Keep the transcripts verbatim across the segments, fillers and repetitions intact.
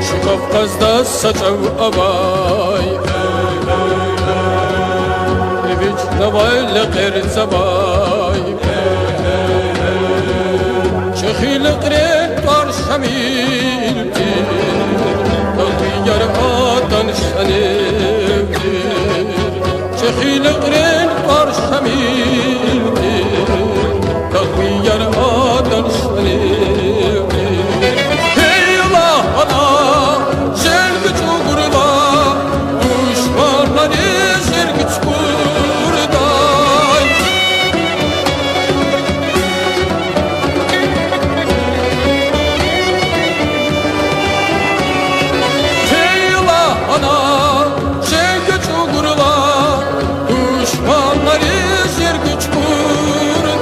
Чи Кавказда са чӀав авай, вичнавай лекьер цавай. Чи хуьлуьхрин тӀвар Шамил тир, дагълар адан шанив тир. Чи хуьлуьхрин тӀвар Шамил тир, дагълар адан шанив тир. Гьей Аллагь, ана, женг чӀугурла, душманриз женг чукурдай. Гьей Аллагь, ана, женг чӀугурла, душманриз женг чукурдай.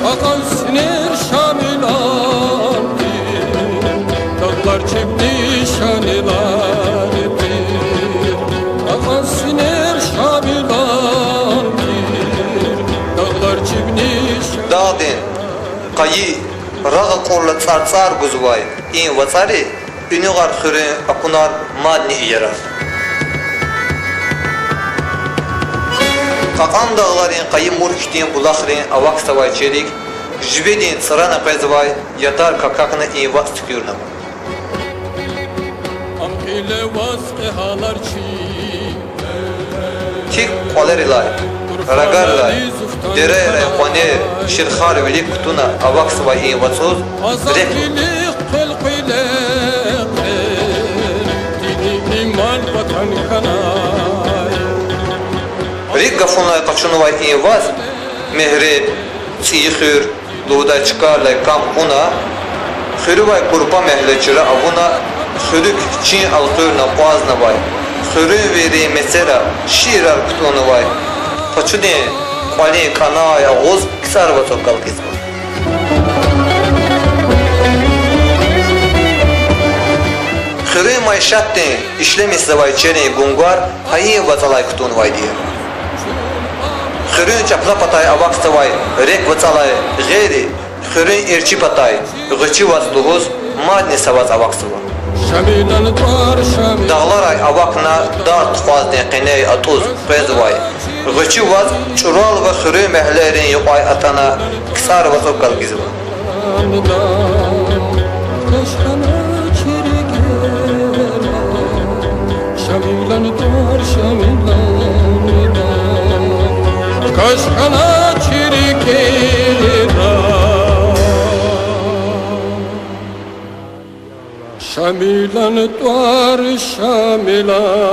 Кьакьан синел Шамилан тир, дагълар чебни Шамилан тир. Кьакьан синел Шамилан тир, дагълар чебни Ша- Дагъдин къайи рагъ акьурла цӀарцӀар гузвай и вацӀари Уьнуьгъар хуьруьн акунар мадни иерар. Кьакьан дагъларин къайи мурк хьтин булахрин авахьзавай черик живедин цӀрана къвезвай ятар какахьна и вацӀ туькӀуьрнава. Ам кьиле вацӀ кьегьалар чи. ТикӀ кӀвалерилай, рагарилай, дерейрай къванер, ширхар вилик кутуна авахьзавай и вацӀуз рехъ рикӀ гафунилай къачунвай и вацӀ Мегьре, ЦӀийи хуьр лугьудай чкайрилай кам кьуна, хуьруьвай Курпа мягьле чра авуна, хуьруьк чин элкъуьрна акъвазнавай, хуьруьнвийрин мецера шиирар кутӀунвай Пачудин кӀвалин кӀанай агъуз КцӀар вацӀухъ галкӀизва. Хуьруьн майишатдин ишлемишзавай черин гунгвар гьа и вацӀалай кутӀунвайди я. Хуьруьн чапла патай авахьзавай рехъ вацӀалай гъейри, хуьруьн эрчӀи патай ГъвечӀи вацӀ лугьуз мадни са вацӀ авахьзава. Дагъларай авахьна Дагътухваздин къеней атӀуз къвезвай ГъвечӀи вацӀ чӀуралди хуьруьн мягьлейрин юкьвай атӀана КцӀар вацӀухъ галкӀизва. Шамилан тӀвар Шамиланда.